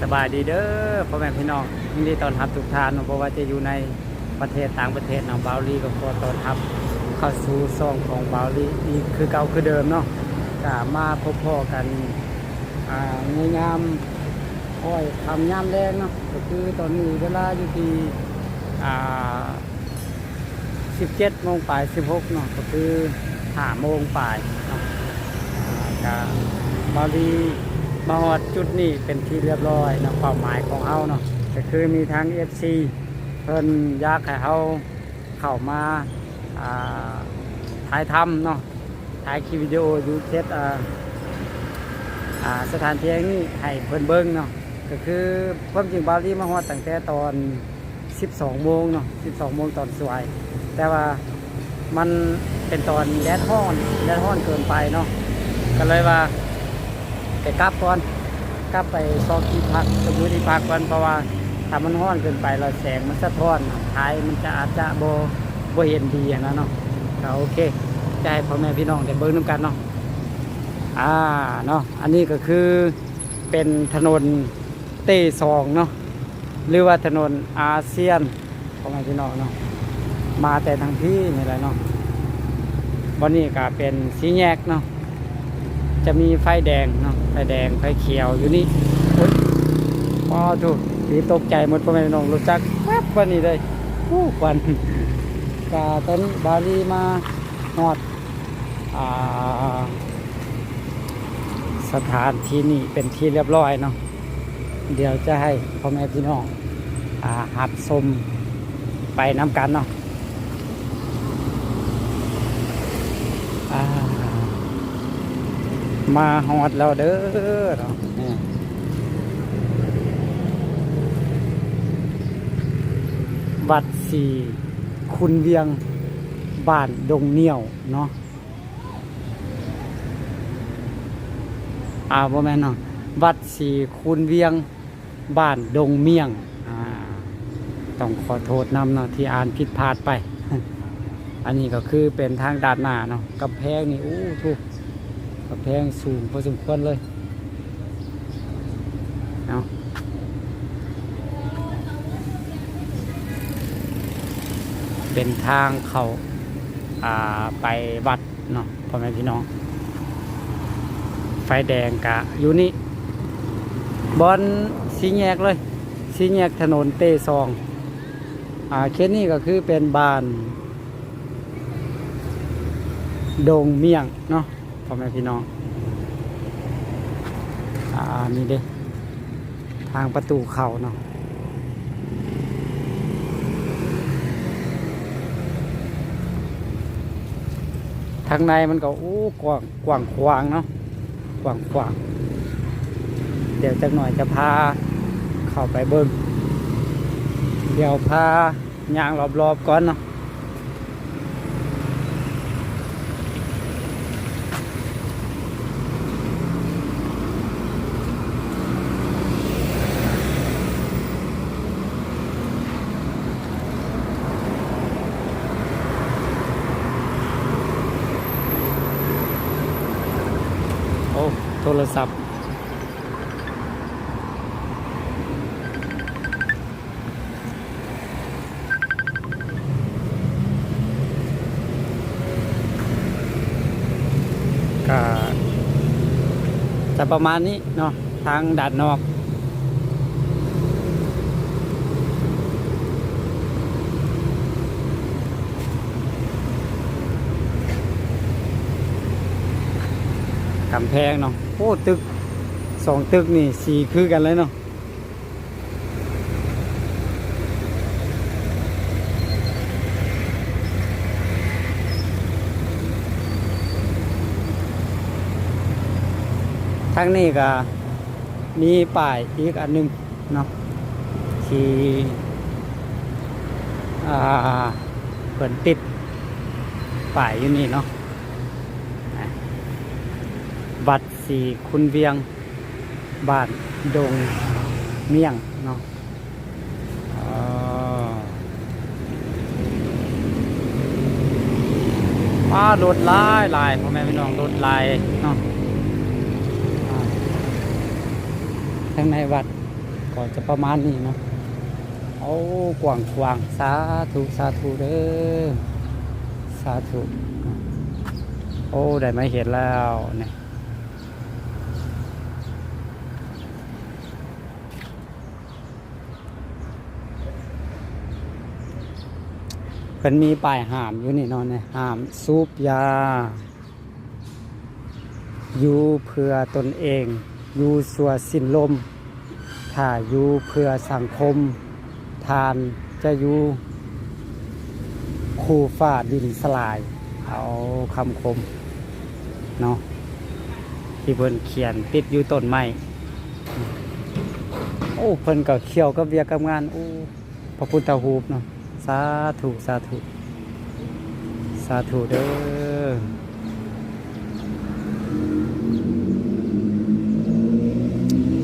ສະບາຍດີເດີພໍ່ແມ່ພີ່ນ້ອງ, ຍິນດີຕ້ອນຮັບທຸກທ່ານເນາະ, ບໍ່ວ່າຈະຢູ່ໃນປະເທດຕ່າງປະເທດເນາະ, ບ່າວລີກໍຂໍຕ້ອນຮັບເຂົ້າສູ່ຊ່ອງຂອງບ່າວລີອີກຄືເກົ່າຄືເດີມເນາະ. ກະມາພົບພໍ້ກັນ ອ່າ ໃນຍາມຄ້ອຍຄ່ຳຍາມແລງເນາະ, ກໍຄືຕອນນີ້ເວລາຢູ່ທີ່ ອ່າ ສິບເຈັດໂມງປາຍ ສິບຫົກເນາະ, ກໍຄືຫ້າໂມງປາຍເນາະ. ອ່າ ກະ ບ່າວລີມາຮອດຈຸດນີ້ເປັນທີ່ຮຽບຮ້ອຍເນາະ, ເປົ້າໝາຍຂອງເຮົາເນາະ ກໍຄືມີທາງເອັຟຊີເພິ່ນຢາກໃຫ້ເຮົາເຂົ້າມາ ອ່າ ຖ່າຍທຳເນາະ, ຖ່າຍຄລິບວິດີໂອຢູ່ເຂດ ອ່າ ອ່າ ສະຖານທີ່ແຫ່ງນີ້ໃຫ້ເພິ່ນເບິ່ງເນາະ. ກໍຄືຄວາມຈິງບ່າວລີມາຮອດຕັ້ງແຕ່ຕອນ ສິບສອງໂມງເນາະ, ສິບສອງໂມງຕອນສວາຍ, ແຕ່ວ່າມັນເປັນຕອນແດດຮ້ອນ ແດດຮ້ອນເກີນໄປເນາະ, ກໍເລີຍວ່າໄປກັບກ່ອນ, ກັບໄປຊອກທີ່ພັກ ໄປຢູ່ທີ່ພັກກ່ອນ, ເພາະວ່າຖ້າມັນຮ້ອນເກີນໄປແລ້ວແສງມັນສະທ້ອນ, ຖ່າຍມັນຈະ ອາດຈະບໍ່ ບໍ່ເຫັນດີຫັ້ນນະເນາະ. ກໍໂອເຄ ຈະໃຫ້ພໍ່ແມ່ພີ່ນ້ອງໄດ້ເບິ່ງນຳກັນເນາະ. ອ່າ ເນາະ ອັນນີ້ກໍຄືເປັນຖະໜົນ ເຕສອງເນາະ ຫຼືວ່າຖະໜົນອາຊຽນ ພໍ່ແມ່ພີ່ນ້ອງເນາະ, ມາແຕ່ທາງພີ້ນີ້ແຫຼະເນາະ. ບ່ອນນີ້ກໍເປັນສີ່ແຍກເນາະ, ຈະມີໄຟແດງເນາະ, ໄຟແດງ ໄຟຂຽວຢູ່ນີ້. ໂອ້ຍ ປ້າໂທ້ ດີຕົກໃຈໝົດ ພໍ່ແມ່ພີ່ນ້ອງ, ລົດຈັກແວບປານນີ້ເລີຍ. ໂອ້ ຄວັນ. ກະຕອນນີ້ບ່າວລີມາຮອດ ອ່າ ສະຖານທີ່ນີ້ເປັນທີ່ຮຽບຮ້ອຍເນາະ, ດຽວຈະໃຫ້ພໍ່ແມ່ພີ່ນ້ອງ ອ່າ ຮັບຊົມໄປນຳກັນເນາະ. ອ່າ ມາຮອດແລ້ວເດີເນາະ, ນີ້ ວັດສີຄຸນວຽງ ບ້ານດົງໜ້ຽວເນາະ. ອ່າ ບໍ່ແມ່ນເນາະ, ວັດສີຄູນວຽງ ບ້ານດົງມ້ຽງ. ອ່າ ຕ້ອງຂໍໂທດນຳເນາະ ທີ່ອ່ານຜິດພາດໄປ. ອັນນີ້ກໍຄືເປັນທາງດ້ານໜ້າເນາະ, ກຳແພງນີ້ ໂອ້ ໂທ້ ກຳແພງສູງພໍສົມຄວນເລີຍເນາະ, ເປັນທາງເຂົ້າ ອ່າ ໄປວັດ ເນາະ ພໍ່ແມ່ພີ່ນ້ອງ. ໄຟແດງກະຢູ່ນີ້ ບ່ອນສີ່ແຍກເລີຍ, ສີ່ແຍກຖະໜົນເຕສອງ. ອ່າ ເຂດນີ້ກໍຄືເປັນບ້ານດົງມ້ຽງເນາະ ພໍ່ແມ່ພີ່ນ້ອງ. ອ່າ ນີ້ເດ້ ທາງປະຕູເຂົ້າເນາະ, ທາງໃນມັນກໍ ໂອ້ ກວ້າງ ກວ້າງຂວາງເນາະ ກວ້າງຂວາງ. ດຽວຈັກໜ້ອຍຈະພາເຂົ້າໄປເບິ່ງ, ດຽວພາຍ່າງລອບໆກ່ອນເນາະ. ໂອ້ ໂທລະສັບ. ກະຈະປະມານນີ້ເນາະ ທາງດ້ານນອກ. ກຳແພງເນາະ, ໂອ້ ຕຶກ ສອງຕຶກນີ້ສີຄືກັນເລີຍເນາະ. ທາງນີ້ກະມີປ້າຍອີກອັນໜຶ່ງເນາະ ທີ່ ອ່າ ເພິ່ນຕິດປ້າຍຢູ່ນີ້ເນາະ, ວັດສີຄຸນວຽງ ບ້ານດົງມ້ຽງເນາະ. ເອີ ປາ ລົດຫຼາຍໆ ພໍ່ແມ່ພີ່ນ້ອງ, ລົດຫຼາຍເນາະ. ອ່າ ທາງໃນວັດ ກໍຈະປະມານນີ້ເນາະ. ໂອ້ ກວ້າງຂວາງ ສາທຸ ສາທຸເດີ ສາທຸ. ໂອ້ ໄດ້ມາເຫັນແລ້ວນີ້ ເພິ່ນມີປ້າຍຫ້າມຢູ່ນີ້ເນາະ ນີ້ ຫ້າມສູບຢາ. ຢູ່ເພື່ອຕົນເອງ ຢູ່ຊົ່ວສິ້ນລົມ, ຖ້າຢູ່ເພື່ອສັງຄົມ, ທ່ານຈະຢູ່ຄູ່ຟ້າດິນສະຫຼາຍ. ເອົາຄຳຄົມເນາະ ທີ່ເພິ່ນຂຽນຕິດຢູ່ຕົ້ນໄມ້. ໂອ້ ເພິ່ນກໍກ່ຽວກັບວຽກກັບງານ. ໂອ້ ພະພຸດທະຮູບເນາະ. ສາທຸ ສາທຸ ສາທຸເດີ.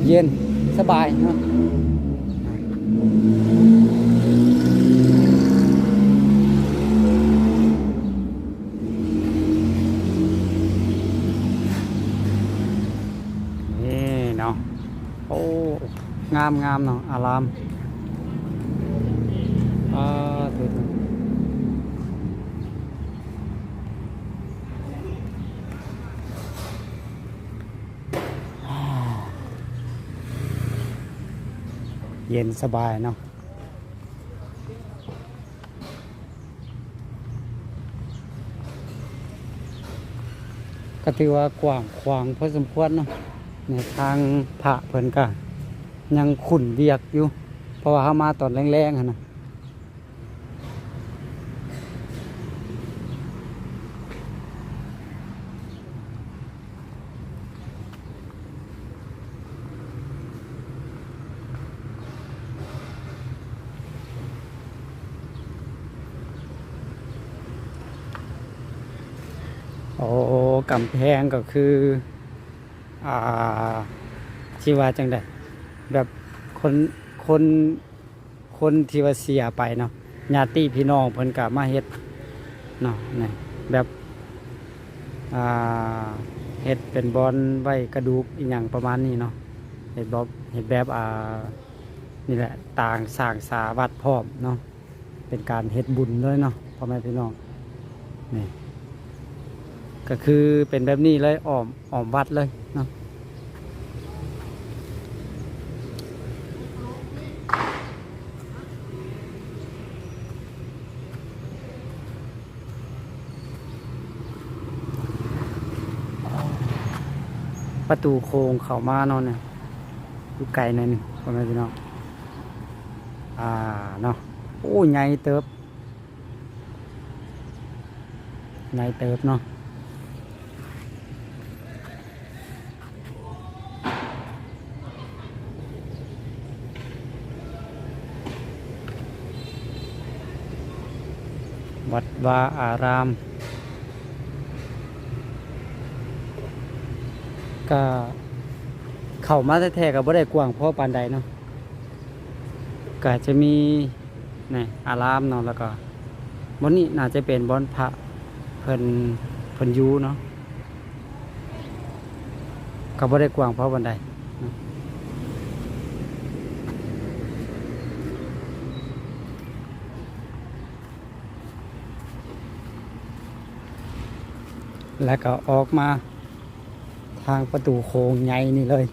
ເຢັນສະບາຍເນາະ. ນີ້ເນາະ. ໂອ້ ງາມໆເນາະ ອາລາມ. ອາ ເຢັນສະບາຍເນາະ. ກໍຖືວ່າກວ້າງຂວາງພໍສົມຄວນເນາະ. ໃນທາງພະເພິ່ນກໍຍັງຂຸ້ນວຽກຢູ່ ເພາະວ່າເຮົາມາຕອນແລງໆຫັ້ນນະ. ໂອ້ ກຳແພງກໍຄື ອ່າ ຊິວ່າຈັ່ງໃດ ແບບຄົນ ຄົນ ຄົນທີ່ວ່າເສຍໄປເນາະ ຍາດຕິພີ່ນ້ອງເພິ່ນກະມາເຮັດເນາະ ນີ້ ແບບ ອ່າ ເຮັດເປັນບ່ອນໄວ້ກະດູກອີ່ຫຍັງປະມານນີ້ເນາະ. ເຮັດ ເຮັດແບບ ອ່າ ນີ້ແຫຼະ ຕາງສ້າງສາວັດພ້ອມເນາະ. ເປັນການເຮັດບຸນເລີຍເນາະ ພໍ່ແມ່ພີ່ນ້ອງ. ນີ້ ກໍຄືເປັນແບບນີ້ເລີຍ ອ້ອມ ອ້ອມວັດເລີຍເນາະ. ປະຕູໂຄ້ງເຂົ້າມາເນາະ ນີ້ ຢູ່ໄກໜ້ອຍໜຶ່ງ ພໍ່ແມ່ພີ່ນ້ອງ. ອ່າ ເນາະ ໂອ້ ໃຫຍ່ເຕີບ ໃຫຍ່ເຕີບເນາະ. ວັດວາອາຣາມ ກະເຂົ້າມາແທ້ໆ ກະບໍ່ໄດ້ກວ້າງພໍປານໃດເນາະ. ກະຈະມີ ນີ້ ອາລາມເນາະ ແລ້ວກໍບ່ອນນີ້ໜ້າຈະເປັນບ່ອນພະເພິ່ນ ເພິ່ນຢູ່ເນາະ. ກໍບໍ່ໄດ້ກວ້າງພໍປານໃດ ແລ້ວກໍອອກມາ ທາງປະຕູໂຄ້ງໃຫຍ່ນີ້ເລີຍ.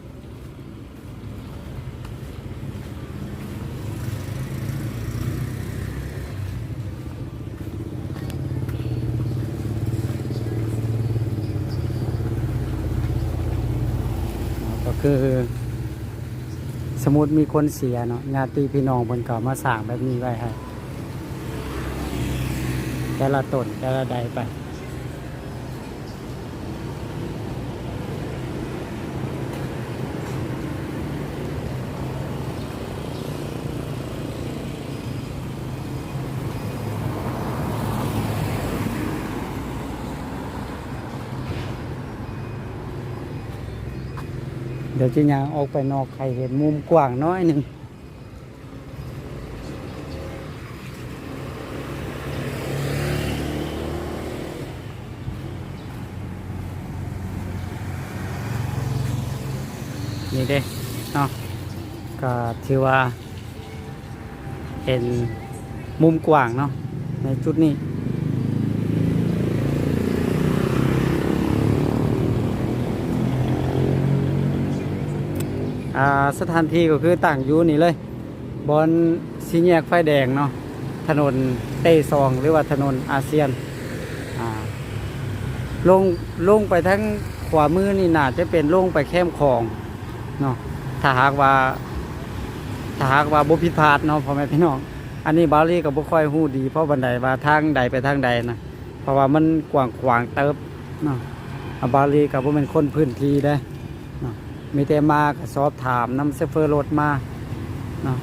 ກໍຄື ສົມມຸດມີຄົນເສຍເນາະ ຍາດຕິພີ່ນ້ອງເພິ່ນກໍເອົາມາສ້າງແບບນີ້ໄວ້ໃຫ້ ແຕ່ລະຕົນ ແຕ່ລະໃດໄປ. ດຽວຈະຍ່າງອອກໄປນອກ ໃຫ້ເຫັນມຸມກວ້າງໜ້ອຍໜຶ່ງ. ນີ້ເດ້ເນາະ ກ ກໍຖືວ່າເຫັນມຸມກວ້າງເນາະ ໃນຈຸດນີ້. ອ່າ ສະຖານທີ່ກໍຄືຕັ້ງຢູ່ນີ້ເລີຍ ບ່ອນສີ່ແຍກໄຟແດງເນາະ ຖະໜົນເຕຊອງ ຫຼືວ່າຖະໜົນອາຊຽນ. ອ່າ ລົງ ລົງໄປທາງຂວາມືນີ້ ໜ້າຈະເປັນລົງໄປແຄມຂອງເນາະ ຖ້າຫາກວ່າ ຖ້າຫາກວ່າບໍ່ຜິດພາດເນາະ ພໍ່ແມ່ພີ່ນ້ອງ. ອັນນີ້ບ່າວລີກໍບໍ່ຄ່ອຍຮູ້ດີພໍປານໃດວ່າທາງໃດໄປທາງໃດນະ ເພາະວ່າມັນກວ້າງຂວາງເຕີບເນາະ ອ່າ ບ່າວລີກໍບໍ່ແມ່ນຄົນພື້ນທີ່ເດ້ເນາະ ມີແຕ່ມາກໍສອບຖາມນຳໂຊເຟີລົດມາເນາະ.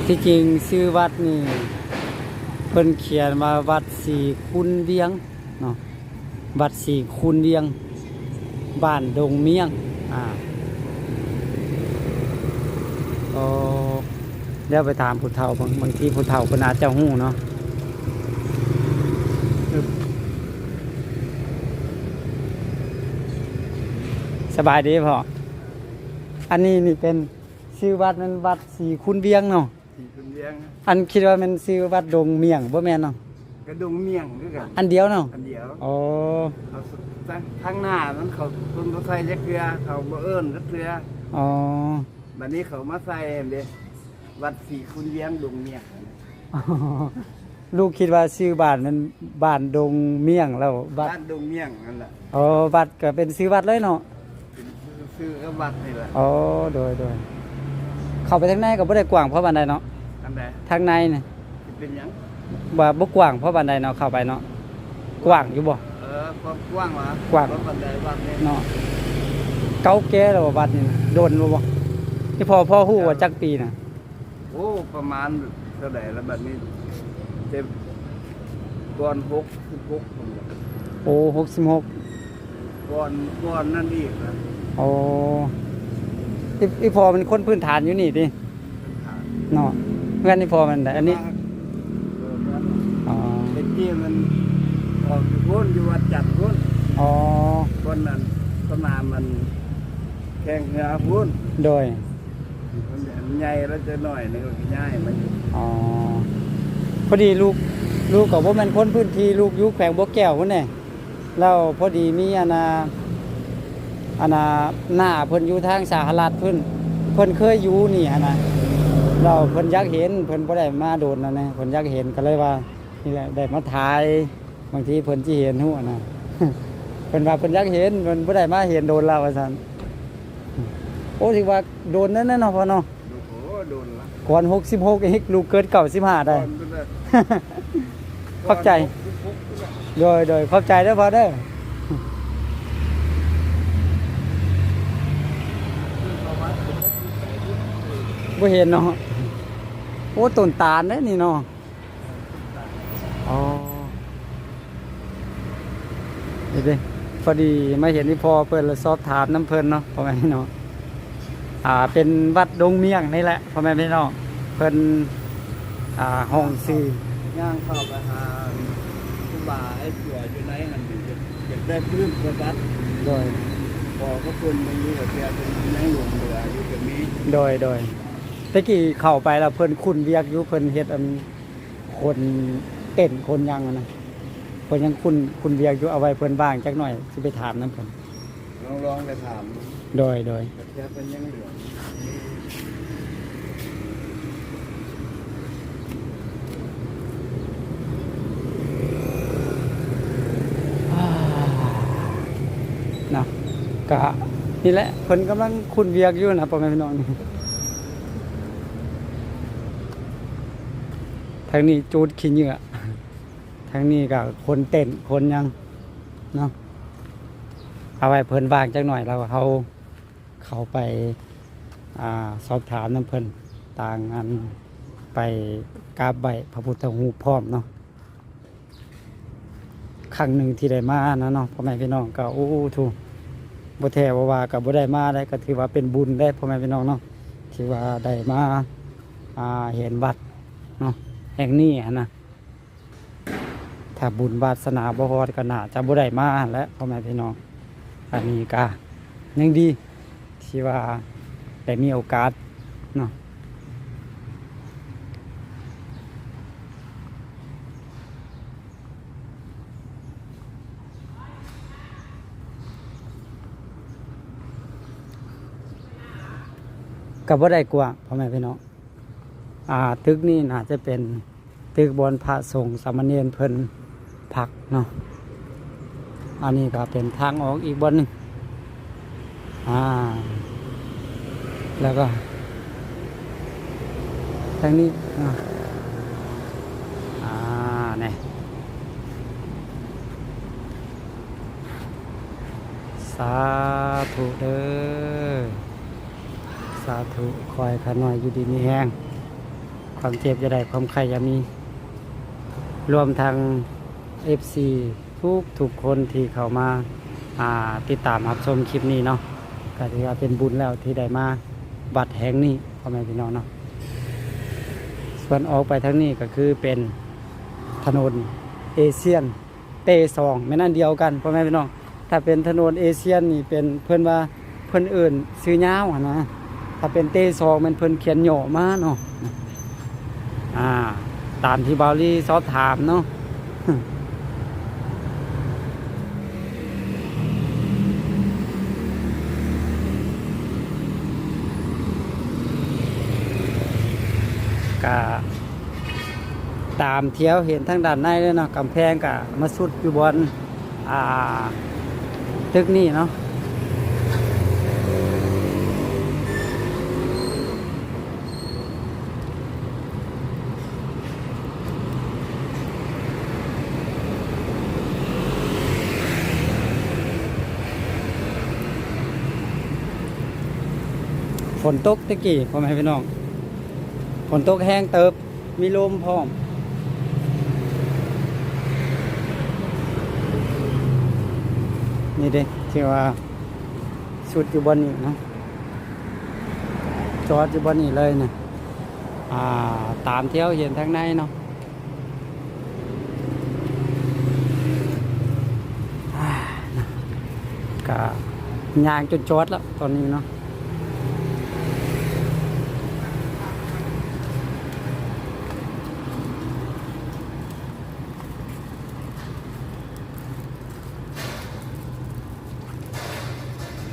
ທີ່ຈິງຊື່ວັດນີ້ເພິ່ນຂຽນວ່າວັດສີຄູນວຽງເນາະ ວັດສີຄູນວຽງ ບ້ານດົງມຽງ. ອ່າ ກໍ ດຽວໄປຖາມຜູ້ເຖົ້າເບິ່ງ ບາງທີຜູ້ເຖົ້າເພິ່ນອາດຈະຮູ້ເນາະ. ສະບາຍດີພໍ່ ອັນນີ້ນີ້ເປັນ ຊື່ວັດແມ່ນວັດສີຄູນວຽງເນາະ ສີຄູນວຽງ. ອັນຄິດວ່າແມ່ນຊື່ວັດດົງມຽງ ບໍ່ແມ່ນເນາະ? ກະດົງມຽງຄືກັນ ອັນດຽວເນາະ ອັນດຽວ. ອໍ ເຂົາທາງ ທາງໜ້າມັນເຂົາເພິ່ນບໍ່ໃສ່ຈັກເທື່ອ ເຂົາບໍ່ເອີ້ນຈັກເທື່ອ. ອໍ ບັດນີ້ເຂົາມາໃສ່ຫັ້ນເດ້ ວັດສີຄູນວຽງດົງມຽງ. ລູກຄິດວ່າຊື່ບ້ານແມ່ນບ້ານດົງມຽງແລ້ວ ວັດ ບ້ານດົງມຽງນັ້ນແຫຼະ. ອໍ ວັດກໍເປັນຊື່ວັດເລີຍເນາະ ເປັນຊື່ກັບວັດນີ້ແຫຼະ. ອໍ ໂດຍໆ ເຂົ້າໄປທາງໃນກໍບໍ່ໄດ້ກວ້າງພໍປານໃດເນາະ. ທາງໃດ? ທາງໃນນີ້ ຊິເປັນຫຍັງ? ວ່າບໍ່ກວ້າງພໍປານໃດເນາະ ເຂົ້າໄປເນາະ ກວ້າງຢູ່ບໍ່? ເອີ ຄວາມກວ້າງຫວາ? ກວ້າງ ບໍ່ປານໃດວັດນີ້ເນາະ. ເກົ່າແກ່ແລ້ວບໍ່ວັດນີ້ນະ? ດົນແລ້ວບໍ່? ທີ່ພໍ່ ພໍ່ຮູ້ວ່າຈັກປີນະ? ໂອ້ ປະມານເທົ່າໃດລະບັດນີ້ ແຕ່ກ່ອນຫົກສິບຫົກພຸ້ນລະ. ໂອ້ ຫົກສິບຫົກ ກ່ອນ ກ່ອນນັ້ນອີກນະ. ໂອ້ ອີ ອີພໍ່ເປັນຄົນພື້ນຖານຢູ່ນີ້ຕິ? ພື້ນຖານເນາະ. ເຮືອນອີພໍ່ແມ່ນໃດອັນນີ້? ເອີ ເຮືອນ ອໍ ແຕ່ກີ້ມັນອອກຢູ່ພຸ້ນ ຢູ່ວັດຈັນພຸ້ນ. ອໍ ບ່ອນນັ້ນ ສະໜາມມັນແຂ່ງເຮືອພຸ້ນ. ໂດຍ. ມັນໃຫຍ່ແລ້ວຈັກໜ້ອຍໜຶ່ງກໍຍ້າຍມາຢູ່. ອໍ ພໍດີລູກ ລູກກໍບໍ່ແມ່ນຄົນພື້ນທີ່ ລູກຢູ່ແຂວງບໍ່ແກ້ວພຸ້ນເດ້ ແລ້ວພໍດີມີອັນນ່າ ອັນນ່າ ນ້າເພິ່ນຢູ່ທາງສະຫະລັດພຸ້ນ ເພິ່ນເຄີຍຢູ່ນີ້ຫັ້ນນະ ແລ້ວເພິ່ນຢາກເຫັນ ເພິ່ນບໍ່ໄດ້ມາດົນແລ້ວນະ ເພິ່ນຢາກເຫັນ ກໍເລີຍວ່ານີ້ແຫຼະ ໄດ້ມາຖ່າຍ ບາງທີເພິ່ນຊິເຫັນຮູ້ນະ ເພິ່ນວ່າເພິ່ນຢາກເຫັນ ເພິ່ນບໍ່ໄດ້ມາເຫັນດົນແລ້ວວ່າຊັ້ນ. ໂອ້ ຖືວ່າດົນແລ້ວເນາະພໍ່ເນາະ. ໂອ້ ດົນລະ ກ່ອນຫົກສິບຫົກອີກ ລູກເກີດເກົ້າສິບຫ້າໄດ໋. ກ່ອນພຸ້ນລະ ຂອບໃຈ ກ່ອນຫົກສິບຫົກພຸ້ນລະ. ໂດຍໆ ຂອບໃຈເດີພໍ່ເດີ. ບໍ່ເຫັນເນາະ. ໂອ້ ຕົ້ນຕານເດ້ນີ້ເນາະ. ອໍ ນີ້ເດ້ ພໍດີມາເຫັນອີ່ພໍ່ເພິ່ນ ແລ້ວສອບຖາມນຳເພິ່ນເນາະ ພໍ່ແມ່ພີ່ນ້ອງ. ອ່າ ເປັນວັດດົງມຽງນີ້ແຫຼະ ພໍ່ແມ່ພີ່ນ້ອງ. ເພິ່ນ ອ່າ ຫ້ອງຊື່ ຍ່າງເຂົ້າໄປຫາຄູບາໄອ້ຕົວຢູ່ໃນຫັ້ນ ຢາກ ຢາກໄດ້ພື້ນສະບັດ. ໂດຍ ຂໍກັບເພິ່ນເບິ່ງຢູ່ ວ່າເທື່ອເພິ່ນຍັງຫຼົງເຫຼືອຢູ່ກໍມີ. ໂດຍໆ ແຕ່ກີ້ເຂົ້າໄປແລ້ວເພິ່ນຄຸນວຽກຢູ່ ເພິ່ນເຮັດອັນ ຄົນເຕັ້ນຄົນຫຍັງຫັ້ນນະ ເພິ່ນຍັງຄຸນ ຄຸນວຽກຢູ່. ເອົາໄວ້ເພິ່ນວ່າງຈັກໜ້ອຍ ຊິໄປຖາມນຳເພິ່ນ. ລອງ ລອງໄປຖາມ. ໂດຍ ໂດຍ. ແຕ່ເພິ່ນຍັງເຫຼືອ. ເນາະ ກະນີ້ແຫຼະ ເພິ່ນກຳລັງຄຸນວຽກຢູ່ນະ ພໍ່ແມ່ພີ່ນ້ອງ. ທາງນີ້ຈູດຂີ້ເຫຍື້ອ ທາງນີ້ກໍຄົນເຕັ້ນຄົນຫຍັງເນາະ. ເອົາໄວ້ເພິ່ນວ່າງຈັກໜ້ອຍ ແລ້ວເຮົາເຂົ້າໄປ ອ່າ ສອບຖາມນຳເພິ່ນ ຕ່າງອັນ ໄປກາບໄຫວ້ພະພຸດທະຮູບພ້ອມເນາະ. ຄັ້ງໜຶ່ງທີ່ໄດ້ມານະເນາະ ພໍ່ແມ່ພີ່ນ້ອງ ກໍ ໂອ້ ໂທ້ ບໍ່ແທ້ບໍ່ວ່າກໍບໍ່ໄດ້ມາໄດ້ ກໍຖືວ່າເປັນບຸນໄດ້ ພໍ່ແມ່ພີ່ນ້ອງເນາະ ທີ່ວ່າໄດ້ມາ ອ່າ ເຫັນວັດເນາະ ແຫ່ງນີ້ຫັ້ນນະ. ຖ້າບຸນວາສະໜາບໍ່ຮອດກໍໜ້າຈະບໍ່ໄດ້ມາຫັ້ນແຫຼະ ພໍ່ແມ່ພີ່ນ້ອງ. ອັນນີ້ກະຍັງດີທີ່ວ່າໄດ້ມີໂອກາດເນາະ. ກໍບໍ່ได้กว้าง พ่อแม่พี่น้อง อ่า ตึกนี้น่าจะเป็นตึกบ่อนพระสงฆ์สามเณรเพิ่นพักเนาะ. อันนี้ก็เป็นทางออกอีกบ่อนหนึ่ง อ่า แล้วก็ทางนี้เนาะ อ่า นี่ สาธุเด้อ สาธุ ขอให้ข้าน้อยอยู่ดีมีแฮง ความเจ็บอย่าได้ ความไข้อย่ามี รวมทั้งเอฟซีทุกๆคนที่เข้ามา อ่า ติดตามรับชมคลิปนี้เนาะ ก็ถือว่าเป็นบุญแล้วที่ได้มาวัดแห่งนี้ พ่อแม่พี่น้องเนาะ. ส่วนออกไปทางนี้ก็คือเป็นถนนเอเชียน เตสอง แม่นอันเดียวกัน พ่อแม่พี่น้อง. ถ้าเป็นถนนเอเชียนนี่เป็น เพิ่นว่าเพิ่นเอิ้นชื่อยาวหั้นนะ ถ้าเป็นเตสองแม่นเพิ่นเขียนย่อมาเนาะ อ่า ตามที่บ่าวลีสอบถามเนาะ. กะ ตามที่เฮาเห็นทางด้านในเลยเนาะ กำแพงกะมาสุดอยู่บ่อน อ่า ตึกนี้เนาะ. ฝนตกตะกี้ พ่อแม่พี่น้อง ฝนตกแฮงเติบ มีลมพร้อม นี่เด้ ที่ว่าสุดอยู่บ่อนนี้เนาะ จอดอยู่บ่อนนี้เลยนะ อ่า ตามที่เฮาเห็นทางในเนาะ อ่า นะ ก็ย่างจนจอดแล้วตอนนี้เนาะ.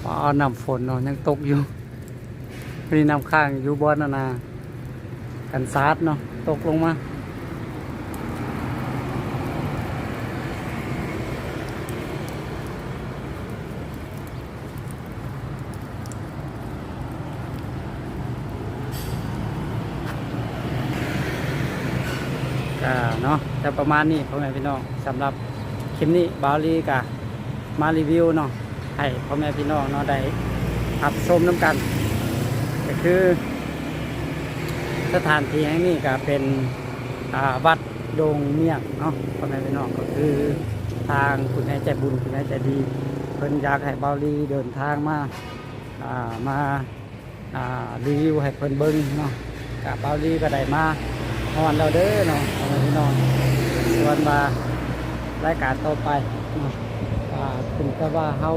อ๋อ น้ำฝนเนาะ ยังตกอยู่ มีน้ำค้างอยู่บ่อนนั่นนะ กันศาสตร์เนาะ ตกลงมา ก็เนาะ จะประมาณนี้พ่อแม่พี่น้อง สำหรับคลิปนี้บ่าวลีก็มารีวิวเนาะ ให้พ่อแม่พี่น้องเนาะได้รับชมนำกัน ก็คือสถานที่แห่งนี้ก็เป็น อ่า วัดดงเมี่ยงเนาะ พ่อแม่พี่น้อง ก็คือทางคุณแม่ใจบุญ คุณแม่ใจดี เพิ่นอยากให้บ่าวลีเดินทางมา อ่า มา อ่า รีวิวให้เพิ่นเบิ่งเนาะ กะบ่าวลีก็ได้มาฮอดแล้วเด้อเนาะ พ่อแม่พี่น้อง. ส่วนว่ารายการต่อไปเนาะ อ่า ขึ้นกับว่าเฮา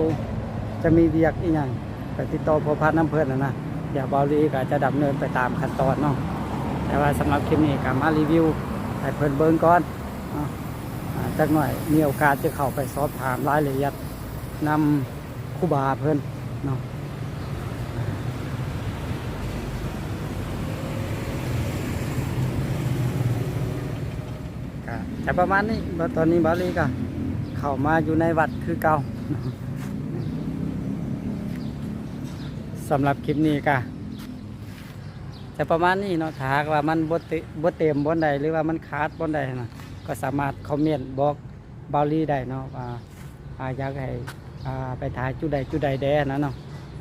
จะมีเวียกอีหยัง ไปติดต่อพัวพันนำเพิ่นน่ะนะ เดี๋ยวบ่าวลีก็จะดำเนินไปตามขั้นตอนเนาะ. แต่ว่าสำหรับคลิปนี้ก็มารีวิวให้เพิ่นเบิ่งก่อนเนาะ อ่า จักหน่อยมีโอกาสจะเข้าไปสอบถามรายละเอียดนำครูบาเพิ่นเนาะ. ก็จะประมาณนี้ ตอนนี้บ่าวลีก็เข้ามาอยู่ในวัดคือเก่าเนาะ. สำหรับคลิปนี้ก็จะประมาณนี้เนาะ ถ้าหากว่ามันบ่เต- บ่เต็มบ่อนใด หรือว่ามันขาดบ่อนใดนะ ก็สามารถคอมเมนต์บอกบ่าวลีได้เนาะ ว่า อ่า อยากให้ อ่า ไปถ่ายจุดใดจุดใดแด่นะเนาะ.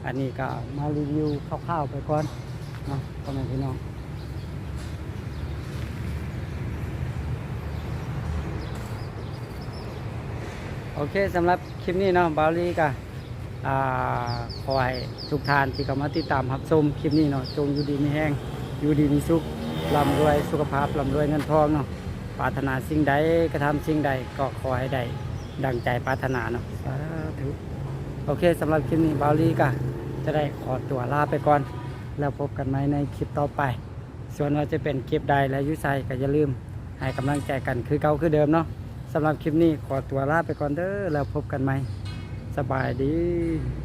อันนี้ก็มารีวิวคร่าวๆไปก่อนเนาะ พ่อแม่พี่น้อง. โอเค สำหรับคลิปนี้เนาะ บ่าวลีก็ อ่า ขอให้ทุกท่านที่เข้ามาติดตามรับชมคลิปนี้เนาะ จงอยู่ดีมีแฮง อยู่ดีมีสุข ร่ำรวยสุขภาพ ร่ำรวยเงินทองเนาะ. ປາດຖະໜາສິ່ງໃດ ກະທຳສິ່ງໃດ ກໍຂໍໃຫ້ໄດ້ດັ່ງໃຈປາດຖະໜາເນາະ ສາທຸ. ໂອເຄ ສຳລັບຄລິບນີ້ ບ່າວລີກະຈະໄດ້ຂໍຕົວລາໄປກ່ອນ ແລ້ວພົບກັນໃໝ່ໃນຄລິບຕໍ່ໄປ. ສ່ວນວ່າຈະເປັນຄລິບໃດ ແລະ ຢູ່ໃສ ກໍຢ່າລືມໃຫ້ກຳລັງໃຈກັນຄືເກົ່າຄືເດີມເນາະ. ສຳລັບຄລິບນີ້ຂໍຕົວລາໄປກ່ອນເດີ ແລ້ວພົບກັນໃໝ່. ສະບາຍດີ.